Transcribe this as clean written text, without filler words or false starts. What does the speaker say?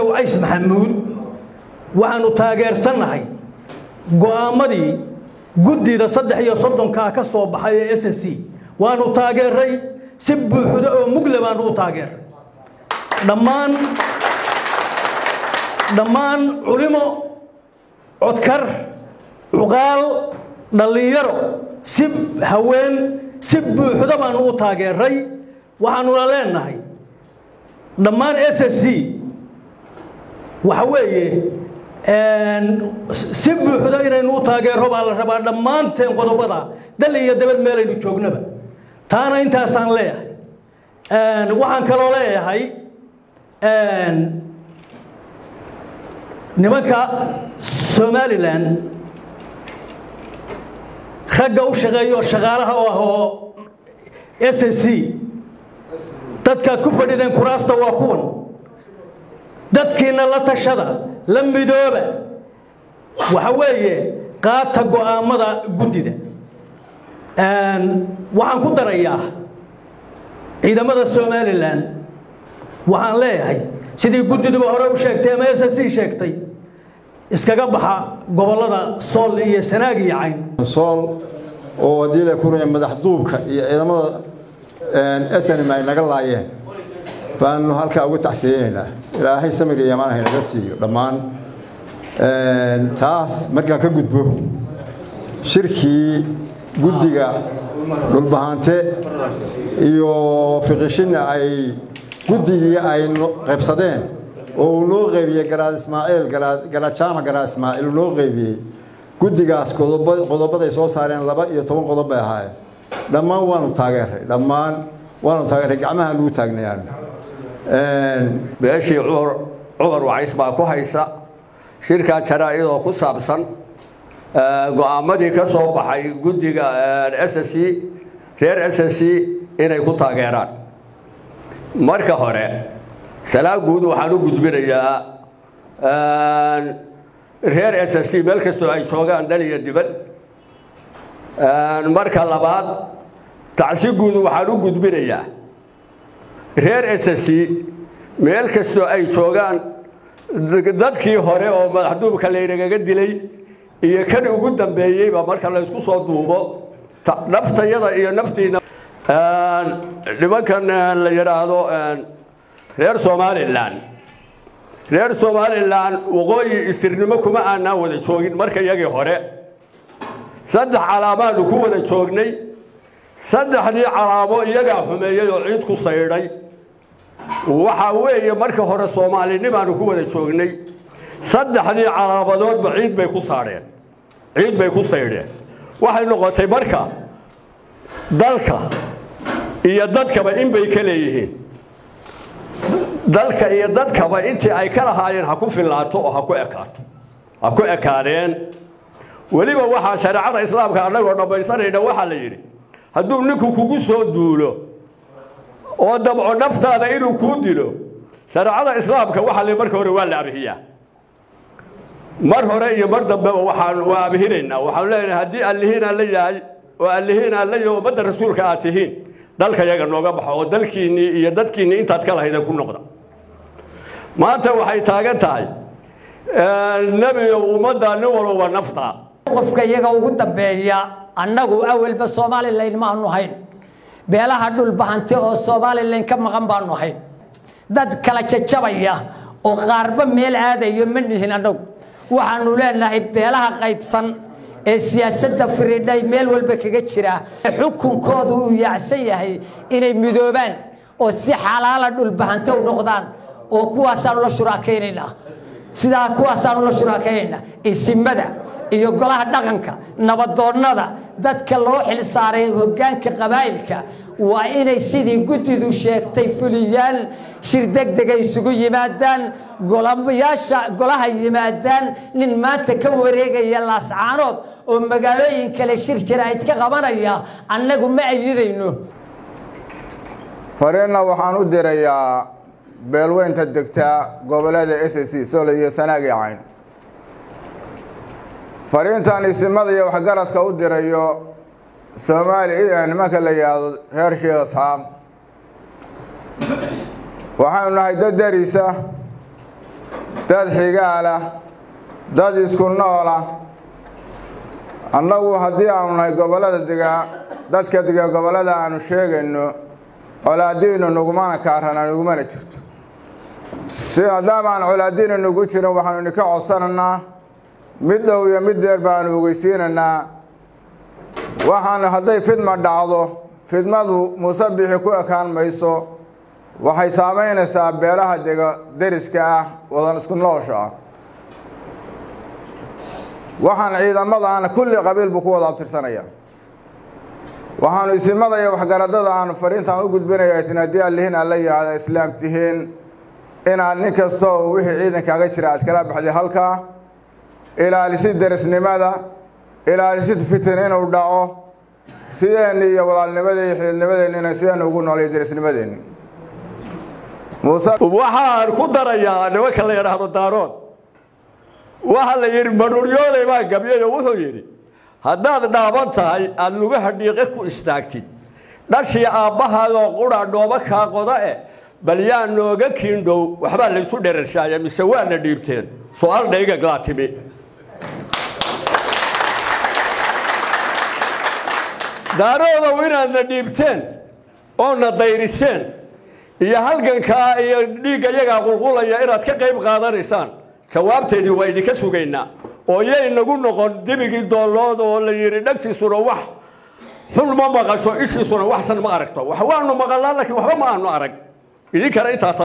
Wacays Maxamuud, waxaanu taageersannahay go'aamadii guddida 33-kaa ka soo baxay ee SSC. Waanu taageeray si buuxda oo mugle baanu u taageeray. Dhammaan culimo, codkar, cuqaal, dhallinyaro, si haween, si buuxda baanu u taageeray. Waxaanuna leenahay dhammaan SSC waxa weeye si buuxda inaynu u taageero baa la rabaa dhammaanteen qodobada, dal iyo dabad meelaynu joognaba. Taana intaasaan leeyahay. Waxaan kaloo leeyahay nimanka Somaliland ragga u shaqeeya oo shaqaalaha oo ah oo SSC, dadkaad ku fadhideen kuraasta waa kuwan. Dadkiina la tashada, la midooba, waxa weeye qaata go'aamada guddida. Waxaan ku darayaa ciidamada Somaliland, waxaan leeyahay sidii guddiduba hore u sheegtay ama SSC sheegtay, iskaga baxa gobollada Sool iyo Sanaag iyo Cayn. Sool oo haddii la kuraya madax duubka iyo ciidamada SNM ay naga laayeen baanu halkaa uga tacsiyeynaynaa. Ilaahay samir iyo yamaan haynaga siiyo dhammaan. Taas markaan ka gudbo, shirkii guddiga Dhulbahante iyo Fiqishinna ay guddigii ay qaybsadeen oo uu noo qaybiyey Garaad Ismaaciil, Garaad Jaamac, Garaad Ismaaciil uu noo qaybiyey guddigaas, qodobaday soo saareen 12 qodob bay ahaayeen. Dhammaan waanu taageeray, dhammaan waanu taageeray, gacmaha lagu taagnayaanu. Beeshii Cumar Wacays baa ku haysa shirkaa jaraa-id oo ku saabsan go'aamadii ka soo baxay guddiga SSC, reer SSC inay ku taageeraan. Marka hore salaan guud waxaan u gudbinayaa reer SSC meel kastoo ay joogaan, dal iyo dibad. Marka labaad tacsi guud waxaan u gudbinayaa reer SSC meel kastoo ay joogaan, dadkii hore oo madaxduubka laynagaga dilay iyo kan ugu dambeeyeyba. Marka laysku soo duubo, naftayada iyo naftiina nimankan la yidhaahdo reer Somaliland, reer Somaliland waqooyi isirnimo kuma aanaan wada joogin. Marka iyagii hore 3 calaamaanu ku wada joognay, saddexdii calaamo iyagaa xumeeyey oo ciid ku saydhay. Waxaa weeye marka hore soomaalinimaanu ku wada joognay, saddexdii calaamadoodba ciid bay ku saadheen, ciid bay ku saydheen. Waxay noqotay marka dalka iyo dadkaba in bay ka leeyihiin, dalka iyo dadkaba intii ay ka lahaayeen ha ku filaato oo ha ku ekaato, ha ku ekaadeen. Weliba waxaa shareecada islaamka annagoo dhammaysanayna waxaa la yidhi, hadduu ninku kugu soo duulo oo damco naftaada inuu kuu dilo, shareecada islaamka waxaa la marka hore waa la abihiyaa. Mar hore iyo mar dambeba waxaan waa abihinaynaa. Waxaanu leenahay haddii allihiin aan la yahay oo allihiin aan la yahay, ummadda rasuulka aad tihiin, dalka yaga nooga baxo oo dalkiinnii iyo dadkiinnii intaad ka lahayden ku noqda. Maanta waxay taagan tahay nebiga ummadda nin walowba nafta qofka iyaga ugu dambeeya. Annagu awalba Somalilan maanu hayn, beelaha Dhulbahante oo Somalilan ka maqan baanu hayn. Dad kala jajabaya oo qaarba meel aadayo ma nihin. Annagu waxaanu leenahay beelaha qaybsan ee siyaasadda firidhay meel walba kaga jira, xukunkoodu uu yaacsan yahay, inay midoobaan oo si xalaala Dhulbahante u noqdaan, oo kuwaasaanu la shuraakaynaynaa, sidaa kuwaasaanu la shuraakaynaynaa. Isimada iyo golaha dhaqanka, nabadoonnada, dadka loo xil saaray hoggaanka qabaa'ilka waa inay sidii guddidu sheegtay fuliyaan, shir degdega isugu yimaadaan, golayaasha golaha yimaadaan. Nin maanta ka wareegaya Laascaanood oo magaalooyin kale shir jaraa'id ka qabanaya annagu ma ayidayno. Fariinna waxaan u dirayaa beelweynta degtaa gobollada SSC, Sool iyo Sanaag iyo Cayn. Fariintan isimada iyo waxgaradka u dirayo Soomaaliya, nimanka la yidhaahdo reer Sheekh Isxaaq, waxaanu nahay dad darisa, dad xigaala, dad isku noola. Annagu haddii aanu nahay gobollada degaa, dadka dega gobollada aanu sheegayno, colaadiinu nagumana kaarana, nagumana jirto. Si maadaama aan colaadiinu nagu jirin, waxaanu idinka codsanaynaa mid dhow iyo mid dheer baanu ogeysiinaynaa. Waxaanu hadday fidma dhacdo, fidmadu Muuse Bixi ku ekaan mayso, waxay saamaynaysaa beelaha dega deriska ah, wadan isku noosha ah. Waxaan ciidamadaana kulli qabiil buu ku wada abtirsanaya. Waxaanu isimada iyo waxgaradada aanu fariintaan u gudbinaya itin haddii allihiin alla yihahda islaam tihiin, inaad nin kasta oo wixii ciidankaaga jira aad kala baxday halkaa, ilaalisid derisnimada, ilaalisid fitin inuu dhaco, sideenni iyo walaalnimadii iyo xididnimadeenni sideenu ugu noolay derisnimadeenni. Waxaan ku darayaa nimanka la yidhaahdo Daarood, waxaa la yidhi maruuryooday baa gabyayo, wuxuu yidhi: haddaad dhaaban tahay, aada lugaha dhiiqe ku istaagtid, dhashii aabbahaadoo qura dhooba kaa qoda e, bal yaa nooga kiindhow? Waxbaa laysu dherashaaya mise waana dhiibteen? Su-aal dhaygaglaa timi. Daaroodow, inaadna dhiibteen oo na dayriseen iyo halgankaa iyo dhiigga yagaa qulqulaya inaad ka qayb qaadanaysaan, jawaabteedii waa idinka sugaynaa. Oo yay nagu noqon dibigii doollood oo la yidhi dhagtiisuna wax xun ma maqasho, ishiisuna waxsan ma aragto. Wax waanu maqalnaa, laakiin waxba ma aanu arag. Idinkana intaas.